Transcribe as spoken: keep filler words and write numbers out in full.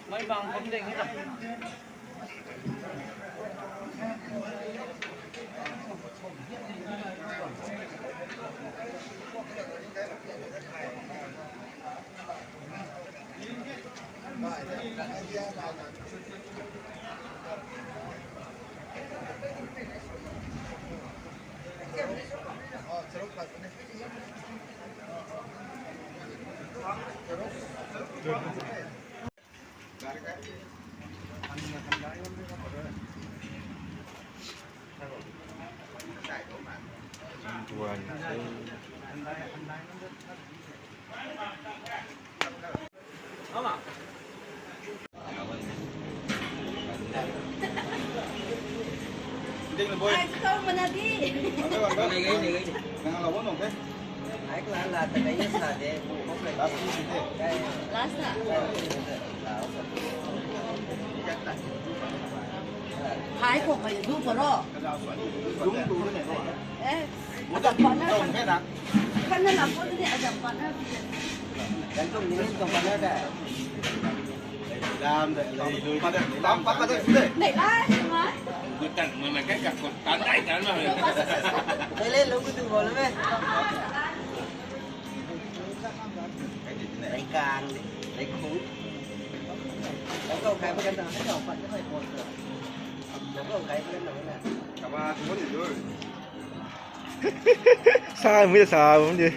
Mei bang kham ding na. Ai, kau mana di. Nang la wang nong ke? Ai, kala la ta kai sa de. Last na. Hai ko kai du ko ro. Dung du ne ro. Eh. Adam pa na. Dung ke na. Kan na la ko de adam pa na. Kan tum ni tum pa na da. Lam de, lam pat de, lam pat de, de. Nei lai, mai. Gu tan, mai, mai, kai ka ko tan dai tan ma. Dai le, lo gu tu bol me. Dai kang de, dai khu. Dai ko kai pa kan na, dai ko pat de, dai ko. Dai ko kai pa kan na. Kaba tu ni lo. Sa mui sa mui de.